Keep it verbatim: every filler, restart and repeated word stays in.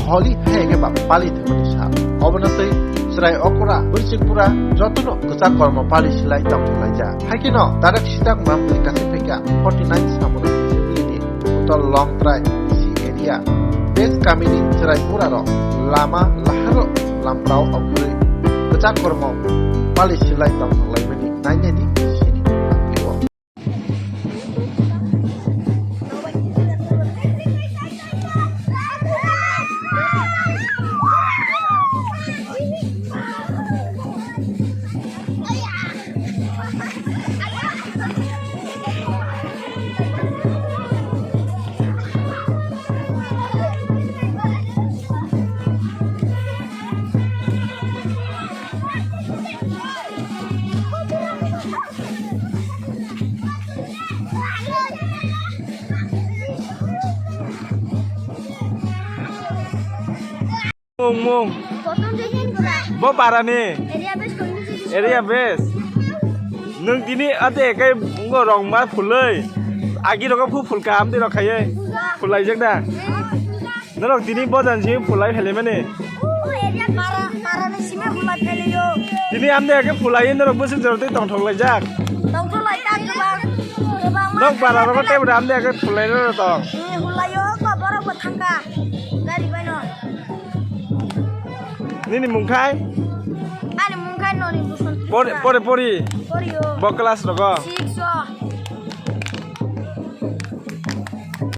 Holi hai khe ba pali thwngmani sal. Obono twi chwrai okra, bwrwichwng pura jotono kwchak kormo pali silai tongthok laijak. Hai kheno tarik sitak mamtwi kasi phaikha forty nine Samoro municipality, Uttor Longtrai D C area. Bes kamini chwrai pura rok lama laharo lamprao obwrwi kwchak kormo pali silai tongthok laimani nainani sini. Mung, mung. Bo barani. Area base. Nwng tini ate kai ngo rong ma phulai. Agi rogo phu phul kam de rok khaiye. Phulai jak da. Norok tini bojan si phulai phele mani. Tini amde ke phulai norok bwswk jorotwi tongthok laijak. Nok bara rogo tebra amde ke phulai rok tong. Nini mung khai? Ani mung khai noni buson. Pori, pori, pori. Pori o. Bo class rogo.